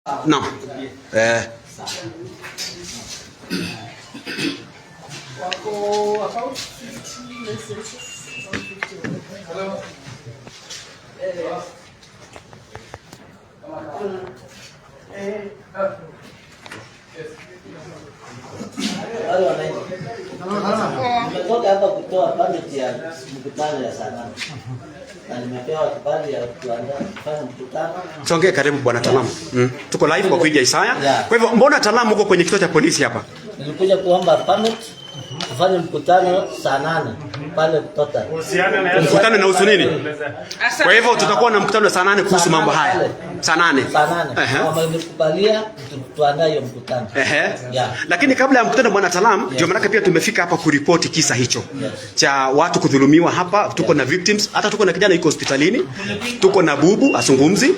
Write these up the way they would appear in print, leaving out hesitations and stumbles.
Naam. Wako about 50 messages, about 50. Wale wananchi. Nimetoka hapa kutoa permit ya mkutano ya saa 8 na nimepewa kibali ya kuandaa kufanya mkutano. Songea karibu, Bwana Talam. Tuko live kwa Kuija Isaya. Yeah. Kwa hivyo mbona, Talam, uko kwenye kituo cha polisi hapa? Nilikuja kuomba permit kufanya mkutano saa 8 pale Total. Mkutano inahusu nini? Kwa hivyo tutakuwa na mkutano saa 8 kuhusu mambo haya. Saa 8. Saa 8. Wamenikubalia tuandae hiyo mkutano. Yeah. Lakini kabla ya mkutano, Bwana Talam, ndio maana pia tumefika hapa kuripoti kisa hicho cha watu kudhulumiwa hapa. Tuko na victims, hata tuko na kijana yuko hospitalini, tuko na bubu azungumzi,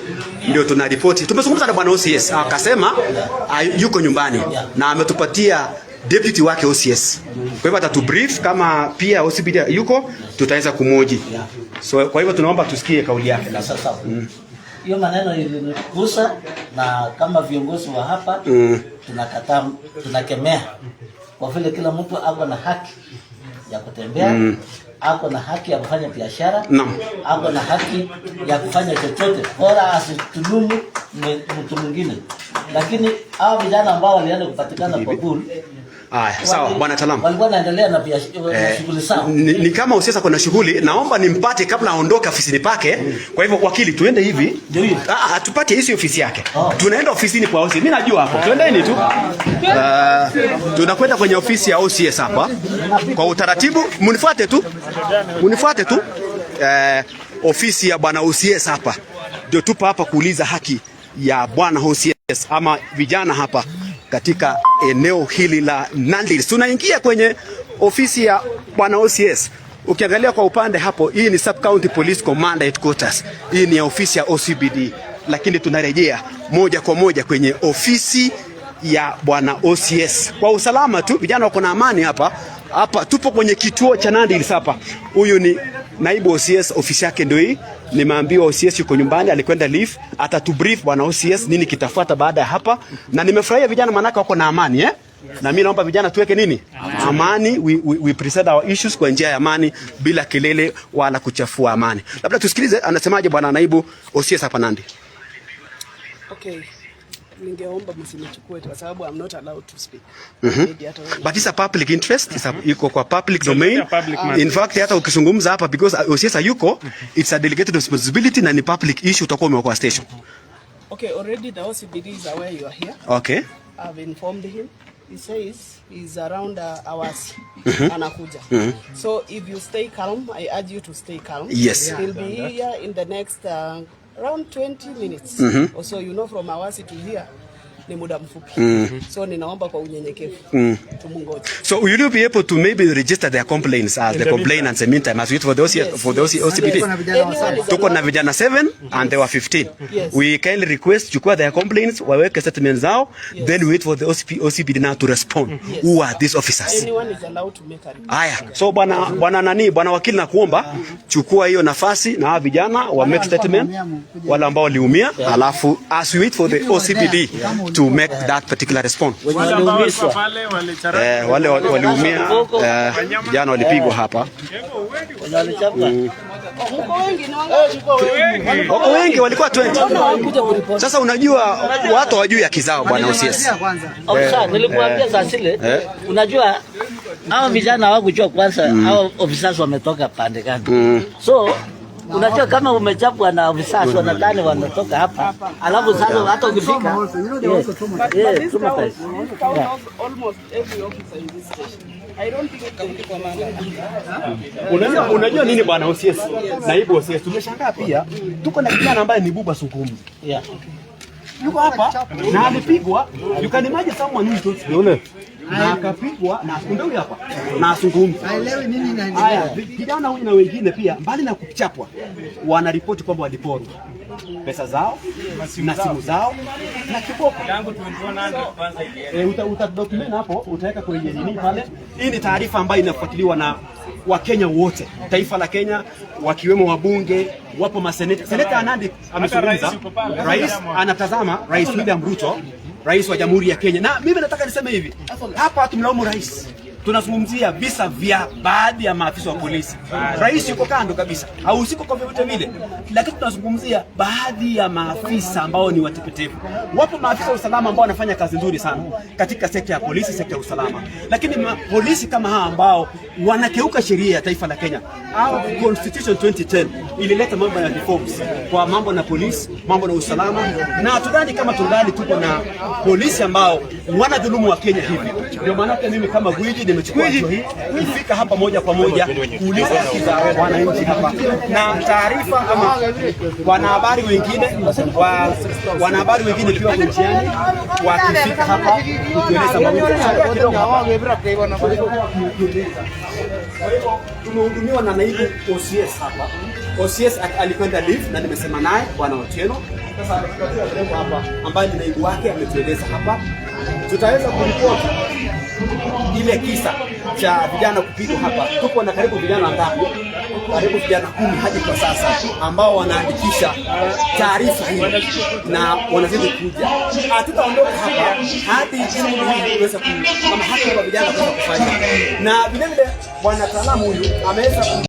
ndio tunaripoti. Tumezungumza na bwana OCS akasema yuko nyumbani na ametupatia deputy wake OCS. Kwa hivyo atatubrief kama pia OCPD yuko, tutaweza kumhoji. So kwa hivyo tunaomba tusikie kauli yake. Sasa hiyo maneno ilinigusa, na kama viongozi wa hapa tunakataa, tunakemea kwa vile kila mtu ako na haki ya kutembea, ako na haki ya kufanya biashara, ako na haki ya kufanya chochote, bora asidhulumu mtu mwingine. Lakini hao vijana ambao walienda kupatikana kwa pool Aya, sawa Bwana Talam. Walikuwa wanaendelea na biashara na shughuli zao. Ni kama OCS kuna shughuli, naomba nimpate kabla aondoke ofisini pake. Kwa hivyo wakili, tuende hivi. Ndio hiyo. Ah, hatupate hisi ofisi yake. Oh. Tunaenda ofisini kwa OCS. Mimi najua hapo. Tuendeni tu. Tunakwenda kwenye ofisi ya OCS hapa. Kwa utaratibu, mnifuate tu. Mnifuate tu. Ofisi ya bwana OCS hapa. Ndio tupo hapa kuuliza haki ya bwana OCS ama vijana hapa katika eneo hili la Nandi. Tunaingia kwenye ofisi ya bwana OCS. Ukiangalia kwa upande hapo, hii ni Sub County Police Command Headquarters. Hii ni ofisi ya OCPD, lakini tunarejea moja kwa moja kwenye ofisi ya bwana OCS kwa usalama tu, vijana wako na amani hapa. Hapa tupo kwenye kituo cha Nandi Hills hapa. Huyu ni naibu OCS, ofisi yake ndio hii. Nimeambiwa OCS yuko nyumbani, alikwenda leave, atatubrief bwana OCS nini kitafuata baada ya hapa, na nimefurahia vijana manake wako na amani, eh? Na mimi naomba vijana tuweke nini? Amani. We present our issues kwa njia ya amani bila kelele wala kuchafua amani. Labda tusikilize anasemaje bwana naibu OCS hapa Nandi. Okay. Ningeomba msinichukue kwa sababu I'm not allowed to speak. Maybe hata wewe. But it's a public interest, iko kwa public domain. A public matter. In fact, hata ukizungumza hapa, because OCS yuko, it's a delegated responsibility na ni public issue, utakuwa umekuwa station. Okay, already the OCPD is aware you are here. I've informed him. He says he's around hours anakuja. So if you stay calm, I urge you to stay calm. He'll be here in the next around 20 minutes. Or so, from Awasi to here ni muda mfupi. So ninaomba kwa unyenyekevu tumungoje. So will you be able to maybe register their complaints as the complainants in the meantime as we wait for the OC, Yes. for the OC, OCPD? Anyone is Tuko na allowed. vijana 7 and they were 15. Yes. We kindly request chukua their complaints, waweke statements zao, then we wait for the OCPD now to respond. Who are these officers? Anyone is allowed to make a report. Haya, so bwana nani, bwana wakili, nakuomba chukua hiyo nafasi na hawa vijana wa make statement, wale ambao waliumia, alafu as we wait for the OCPD to make that particular response. Wenye Wale ambao walikuwa waliumizwa. pale walichara Eh, wale waliumia, vijana walipigwa hapa. Wenye walichapwa. Mko wengi, ni wangapi? Wako wengi, walikuwa 20. Mbona hawakuja kuripoti? Sasa unajua watu hawajui haki zao, bwana OCS. Ofisa, nilikuambia saa zile, unajua hao vijana hawakujua kwanza hao officers wametoka pande gani. So unajua kama umechapwa na officers wanadhani wanatoka hapa, alafu sasa hata ukifika But, but this town, traumatized. This town has almost every officer in this station. I don't think county commander. Unajua nini, bwana OCS? Naibu OCS, tumeshangaa pia tuko na kijana ambaye ni bubu azungumzi. Yuko hapa na alipigwa. You can imagine someone who is not na akapigwa na ndio huyu hapa na azungumzi. Haelewi nini inaendelea. Haya, vijana huyu na wengine pia, mbali na kuchapwa, wanaripoti kwamba waliporwa. Pesa zao na simu zao na kiboko. E, uta document hapo, utaweka kwenye nini pale. Hii ni taarifa ambayo inafuatiliwa na Wakenya wote, taifa la Kenya, wakiwemo wabunge, wapo maseneta. Seneta Anandi amezungumza, rais anatazama, Rais William Ruto, rais wa Jamhuri ya Kenya. Na mimi nataka niseme hivi, hapa hatumlaumu rais, tunazungumzia visa vya baadhi ya maafisa wa polisi. Rais yuko kando kabisa, hahusiki kwa vyovyote vile, lakini tunazungumzia baadhi ya maafisa ambao ni watepetevu. Wapo maafisa wa usalama ambao wanafanya kazi nzuri sana katika sekta ya polisi, sekta ya usalama, lakini polisi kama hawa ambao wanakeuka sheria ya taifa la Kenya au Constitution 2010 ilileta mambo ya reforms kwa mambo na polisi, mambo na usalama, na tudhani kama tungali tuko na polisi ambao wanadhulumu wa Kenya hivi. Ndio maana mimi kama gwiji nimechukua hatua hii kufika hapa moja kwa moja kuuliza haki za wananchi hapa, na taarifa ama wanahabari wengine wanahabari wengine pia wako njiani wakifika hapa kutueleza mawili. Kidogo hapa. Kwa hivyo tumehudumiwa na naibu OCS hapa. OCS alikwenda leave na nimesema naye Bwana Otieno. Sasa ametupatia mrembo hapa ambaye ni naibu wake, ametueleza hapa. Tutaweza kuripoti ile kisa cha vijana kupigwa hapa. Tuko na karibu vijana ngapi? Karibu vijana 10 hadi kwa sasa ambao wanaandikisha taarifa hii na wanazidi kuja. Hatutaondoka hapa hadi shughuli hii iweze kama haki kwa vijana kuweza kufanya. Na vile vile bwana taalamu huyu ameweza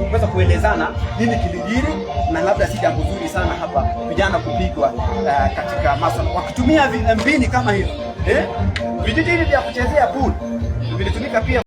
kuweza kuelezana nini kilijiri, na labda si jambo zuri sana hapa vijana kupigwa katika masuala wakitumia mbini kama hizo, vijiji hivi vya kuchezea pool vilitumika pia.